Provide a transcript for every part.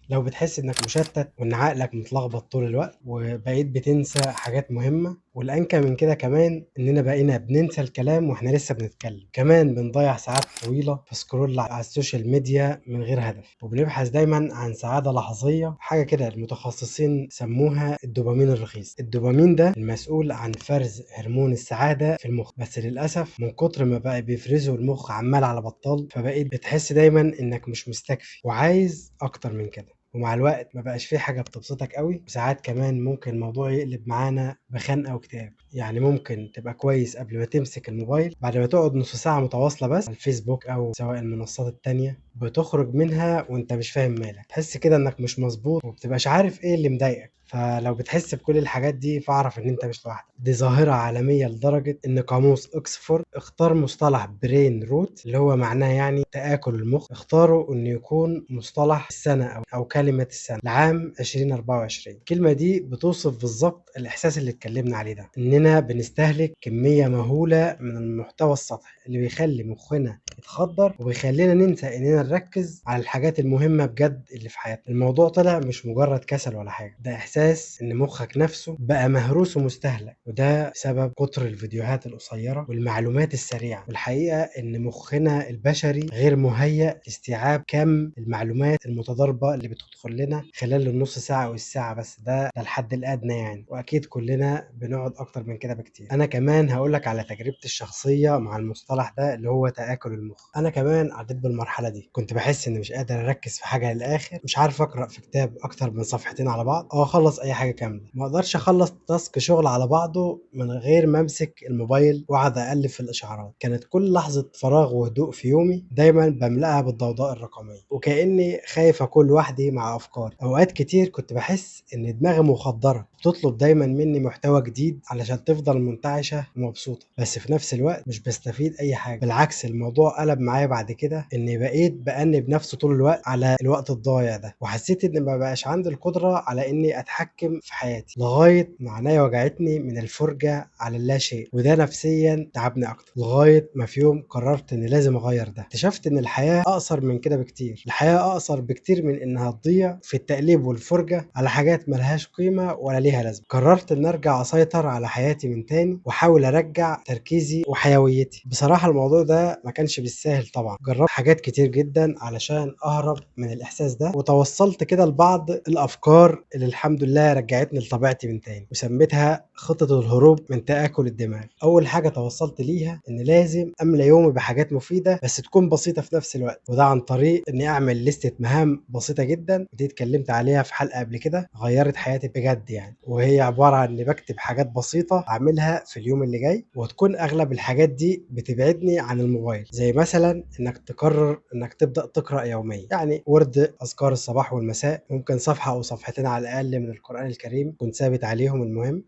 لو بتحس إنك مشتت وإن عقلك متلخبط طول الوقت وبقيت بتنسى حاجات مهمة، والأنكى من كده كمان إننا بقينا بننسى الكلام وإحنا لسه بنتكلم، كمان بنضيع ساعات طويلة في scroll على ال social media من غير هدف، وبنبحث دايما عن سعادة لحظية، حاجة كده المتخصصين سموها الدوبامين الرخيص. الدوبامين ده المسؤول عن فرز هرمون السعادة في المخ، بس للأسف من كتر ما بقى بيفرزه المخ عمال على بطال، فبقيت بتحس دايما إنك مش مستكفي وعايز أكتر من كده، ومع الوقت ما بقاش فيه حاجة بتبسطك قوي. وساعات كمان ممكن الموضوع يقلب معانا بخنقة واكتئاب، يعني ممكن تبقى كويس قبل ما تمسك الموبايل، بعد ما تقعد نص ساعة متواصلة بس على الفيسبوك أو سواء المنصات التانية، بتخرج منها وانت مش فاهم مالك، تحس كده انك مش مظبوط وبتبقاش عارف ايه اللي مضايقك. فلو بتحس بكل الحاجات دي فاعرف ان انت مش لوحدك، دي ظاهرة عالمية لدرجة ان قاموس اكسفورد اختار مصطلح brain rot اللي هو معناه يعني تآكل المخ، اختاروا انه يكون مصطلح السنة او كلمة السنة لعام 2024. الكلمة دي بتوصف بالظبط الاحساس اللي اتكلمنا عليه ده، اننا بنستهلك كمية مهولة من المحتوى السطحي اللي بيخلي مخنا يتخدر وبيخلينا ننسى اننا نركز على الحاجات المهمة بجد اللي في حياتنا. الموضوع طلع مش مجرد كسل ولا حاجة، ده احساس ان مخك نفسه بقى مهروس ومستهلك، وده بسبب كتر الفيديوهات القصيرة والمعلومات السريعة. والحقيقة ان مخنا البشري غير مهيأ لاستيعاب كم المعلومات المتضاربة اللي بتدخل لنا خلال النص ساعة او الساعة بس، ده الحد الادنى يعني، واكيد كلنا بنقعد اكتر من كده بكتير. انا كمان هقولك على تجربتي الشخصية مع المصطلح ده اللي هو تآكل المخ. انا كمان عديت بالمرحلة دي، كنت بحس اني مش قادر اركز في حاجة للاخر، مش عارف اقرأ في كتاب اكتر من صفحتين على بعض او اخلص اي حاجة كاملة، ما اقدرش اخلص task شغل على بعضه من غير ما امسك الموبايل واقعد اقلب في الاشعارات. كانت كل لحظة فراغ وهدوء في يومي دايما بملأها بالضوضاء الرقمية، وكاني خايف اكون لوحدي مع افكاري. اوقات كتير كنت بحس ان دماغي مخدره، بتطلب دايما مني محتوى جديد علشان تفضل منتعشه ومبسوطة، بس في نفس الوقت مش بستفيد اي حاجة. بالعكس الموضوع قلب معايا بعد كده اني بقيت بأنب نفسي طول الوقت على الوقت الضايع ده، وحسيت ان ما بقاش عندي القدرة على اني اتحكم في حياتي، لغاية ما عينيا وجعتني من الفرجة على اللا شيء، وده نفسيا تعبني اكتر، لغاية ما في يوم قررت اني لازم اغير ده. اكتشفت ان الحياة اقصر من كده بكتير، الحياة اقصر بكتير من انها تضيع في التقليب والفرجه على حاجات ملهاش قيمة ولا ليها لازمه. قررت ان ارجع اسيطر على حياتي من تاني واحاول ارجع تركيزي وحيويتي. بصراحة الموضوع ده ما كانش بالساهل طبعا، جربت حاجات كتير جدا علشان اهرب من الاحساس ده، وتوصلت كده لبعض الافكار اللي الحمد لله رجعتني لطبيعتي من تاني، وسميتها خطة الهروب من تآكل الدماغ. اول حاجة توصلت ليها ان لازم املى يومي بحاجات مفيدة بس تكون بسيطة في نفس الوقت، وده عن طريق اني اعمل لستة مهام بسيطة جدا، ودي اتكلمت عليها في حلقة قبل كده، غيرت حياتي بجد يعني، وهي عبارة عن اني بكتب حاجات بسيطة اعملها في اليوم اللي جاي، وتكون اغلب الحاجات دي بتبعدني عن الموبايل، زي مثلا انك تقرر انك تبدأ تقرأ يوميا، يعني ورد اذكار الصباح والمساء، ممكن صفحة او صفحتين على الاقل من القرآن الكريم كنت ثابت عليهم. المهم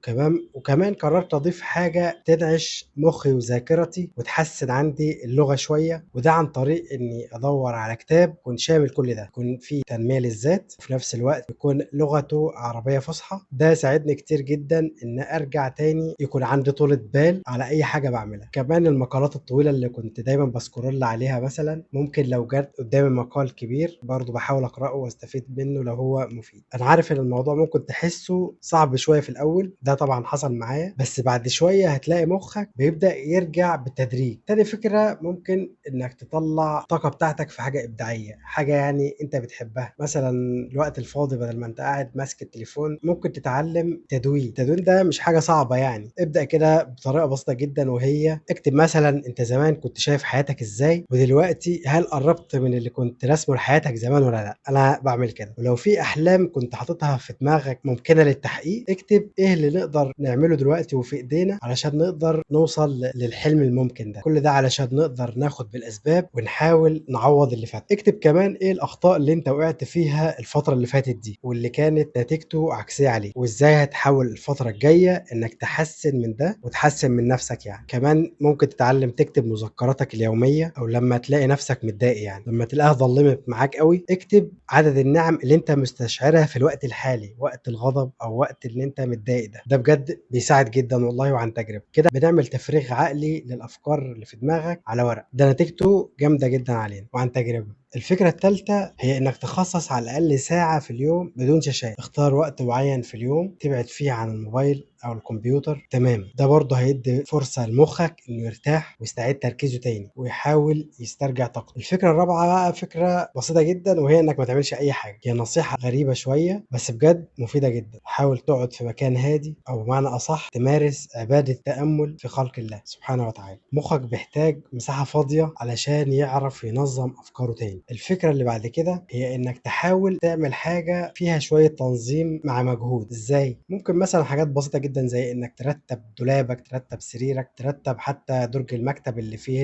وكمان قررت اضيف حاجة تدعش مخي وذاكرتي وتحسن عندي اللغة شوية، وده عن طريق اني ادور على كتاب يكون شامل كل ده، يكون فيه تنمية للذات وفي نفس الوقت يكون لغته عربية فصحى. ده ساعدني كتير جدا ان ارجع تاني يكون عندي طولة بال على اي حاجة بعملها. كمان المقالات الطويلة اللي كنت دايما ب scroll عليها مثلا، ممكن لو جت قدامي مقال كبير برضو بحاول اقراه واستفيد منه لو هو مفيد. انا عارف ان الموضوع ممكن تحسه صعب شوية في الاول، ده طبعا حصل معايا، بس بعد شوية هتلاقي مخك بيبدأ يرجع بالتدريج. تاني فكرة ممكن انك تطلع الطاقة بتاعتك في حاجة ابداعية، حاجة يعني انت بتحبها. مثلا الوقت الفاضي بدل ما انت قاعد ماسك التليفون ممكن تتعلم تدوين. التدوين ده مش حاجة صعبة يعني، ابدأ كده بطريقة بسيطة جدا، وهي اكتب مثلا انت زمان كنت شايف حياتك ازاي، ودلوقتي هل قربت من اللي كنت راسمه لحياتك زمان ولا لا. انا بعمل كده. ولو في احلام كنت حاططها في دماغك ممكنة للتحقيق، اكتب ايه اللي نقدر نعمله دلوقتي وفي ايدينا علشان نقدر نوصل للحلم الممكن ده. كل ده علشان نقدر ناخد بالاسباب ونحاول نعوض اللي فات. اكتب كمان ايه الاخطاء اللي انت وقعت فيها الفترة اللي فاتت دي واللي كانت نتيجته عكسية عليك، وازاي وإزاي هتحاول الفترة الجاية إنك تحسن من ده وتحسن من نفسك يعني. كمان ممكن تتعلم تكتب مذكراتك اليومية، أو لما تلاقي نفسك متضايق يعني لما تلاقيها ظلمت معاك قوي اكتب عدد النعم اللي انت مستشعرها في الوقت الحالي، وقت الغضب او وقت اللي انت متضايق ده. ده بجد بيساعد جدا والله وعن تجربة. كده بنعمل تفريغ عقلي للافكار اللي في دماغك على ورق، ده نتيجته جامدة جدا علينا وعن تجربة. الفكرة الثالثة هي انك تخصص على الاقل ساعة في اليوم بدون شاشات. اختار وقت معين في اليوم تبعد فيه عن الموبايل او الكمبيوتر تمام. ده برضه هيدي فرصة لمخك انه يرتاح ويستعيد تركيزه تاني ويحاول يسترجع طاقته. الفكرة الرابعة بقى فكرة بسيطة جدا، وهي انك ما تعملش اي حاجة. هي نصيحة غريبة شوية بس بجد مفيدة جدا. حاول تقعد في مكان هادي، او بمعنى اصح تمارس عبادة التأمل في خلق الله سبحانه وتعالى. مخك بيحتاج مساحة فاضية علشان يعرف ينظم افكاره تاني. الفكرة اللي بعد كده هي انك تحاول تعمل حاجة فيها شوية تنظيم مع مجهود. ازاي؟ ممكن مثلا حاجات بسيطة جدا زي انك ترتب دولابك، ترتب سريرك، ترتب حتى درج المكتب اللي فيه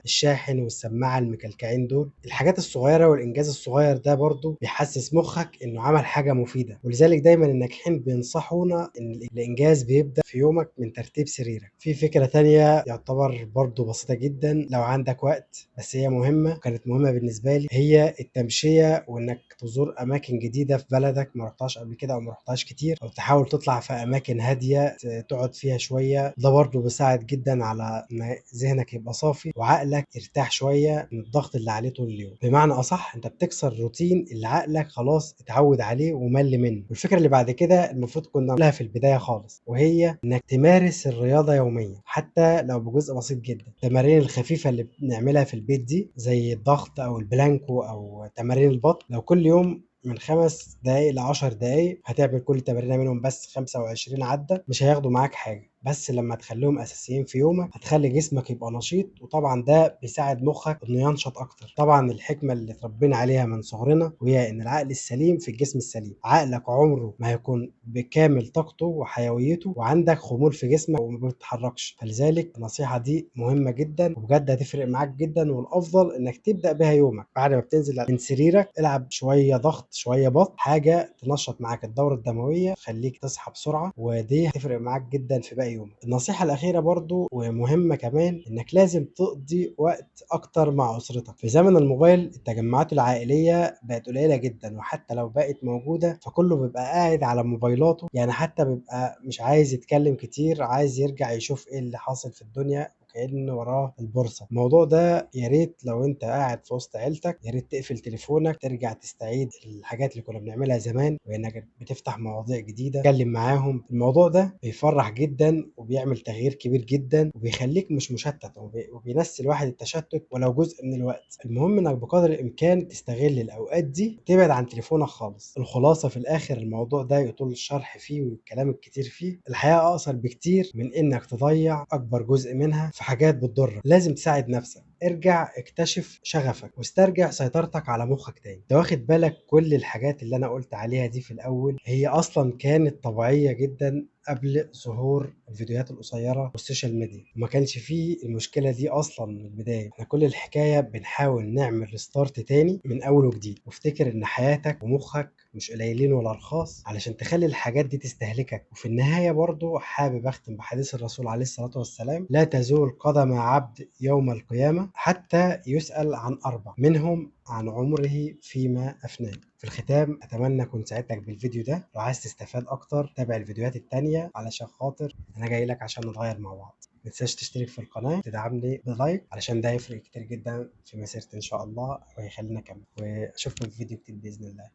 الشاحن والسماعة المكلكعين دول. الحاجات الصغيرة والانجاز الصغير ده برضو بيحسس مخك انه عمل حاجة مفيدة. ولذلك دايما الناجحين بينصحونا ان الانجاز بيبدأ في يومك من ترتيب سريرك. في فكرة تانية يعتبر برضو بسيطة جدا لو عندك وقت، بس هي مهمة، كانت مهمة بالنسبة لي، هي التمشية وانك تزور اماكن جديدة في بلدك ما رحتهاش قبل كده او ما رحتهاش كتير، او تحاول تطلع في اماكن هادية تقعد فيها شوية. ده برضو بيساعد جدا على ان ذهنك يبقى صافي وعقلك يرتاح شوية من الضغط اللي عليه طول اليوم. بمعنى اصح انت بتكسر الروتين اللي عقلك خلاص اتعود عليه ومل منه. والفكرة اللي بعد كده المفروض كنا نقولها في البداية خالص، وهي انك تمارس الرياضة يوميا حتى لو بجزء بسيط جدا. التمارين الخفيفة اللي بنعملها في البيت دي زي الضغط او البلانكو او تمارين البطن، لو كل يوم من 5 دقايق ل10 دقايق هتعمل كل تمرينه منهم بس 25 عدة، مش هياخدوا معاك حاجة، بس لما تخليهم اساسيين في يومك هتخلي جسمك يبقى نشيط، وطبعا ده بيساعد مخك انه ينشط اكتر. طبعا الحكمة اللي اتربينا عليها من صغرنا وهي ان العقل السليم في الجسم السليم. عقلك عمره ما هيكون بكامل طاقته وحيويته وعندك خمول في جسمك وما بتتحركش، فلذلك النصيحة دي مهمة جدا وبجد هتفرق معاك جدا، والافضل انك تبدا بها يومك. بعد ما بتنزل من سريرك العب شوية ضغط شوية بطن، حاجة تنشط معاك الدورة الدموية تخليك تصحى بسرعة، ودي هتفرق معاك جدا في باقي يومك. النصيحة الأخيرة برضو ومهمة كمان، إنك لازم تقضي وقت أكتر مع أسرتك. في زمن الموبايل التجمعات العائلية بقت قليلة جدا، وحتى لو بقت موجودة فكله بيبقى قاعد على موبايلاته، يعني حتى بيبقى مش عايز يتكلم كتير، عايز يرجع يشوف إيه اللي حاصل في الدنيا كأنه وراه البورصة. الموضوع ده يا ريت لو انت قاعد في وسط عيلتك يا ريت تقفل تليفونك، ترجع تستعيد الحاجات اللي كنا بنعملها زمان، وانك بتفتح مواضيع جديدة تتكلم معاهم. الموضوع ده بيفرح جدا وبيعمل تغيير كبير جدا، وبيخليك مش مشتت، وبينسي الواحد التشتت ولو جزء من الوقت. المهم انك بقدر الامكان تستغل الاوقات دي وتبعد عن تليفونك خالص. الخلاصة في الاخر الموضوع ده يطول الشرح فيه والكلام الكتير فيه. الحياة اقصر بكتير من انك تضيع اكبر جزء منها في حاجات بتضرك. لازم تساعد نفسك، ارجع اكتشف شغفك واسترجع سيطرتك على مخك تاني. انت واخد بالك كل الحاجات اللي انا قلت عليها دي في الاول هي اصلا كانت طبيعية جدا قبل ظهور الفيديوهات القصيرة وال social media، وما كانش فيه المشكلة دي اصلا من البداية. احنا كل الحكاية بنحاول نعمل restart تاني من اول وجديد. وافتكر ان حياتك ومخك مش قليلين ولا رخاص علشان تخلي الحاجات دي تستهلكك. وفي النهاية برضو حابب اختم بحديث الرسول عليه الصلاة والسلام: لا تزول قدم عبد يوم القيامة حتى يسأل عن 4، منهم عن عمره فيما أفناه. في الختام أتمنى أكون ساعدتك بالفيديو ده. لو عايز تستفاد أكتر تابع الفيديوهات التانية، علشان خاطر أنا جاي لك عشان نتغير مع بعض. ما تنساش تشترك في القناة، تدعمني ب like علشان ده هيفرق كتير جدا في مسيرتي إن شاء الله وهيخلينا أكمل. وأشوفكم في فيديو جديد بإذن الله.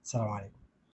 السلام عليكم.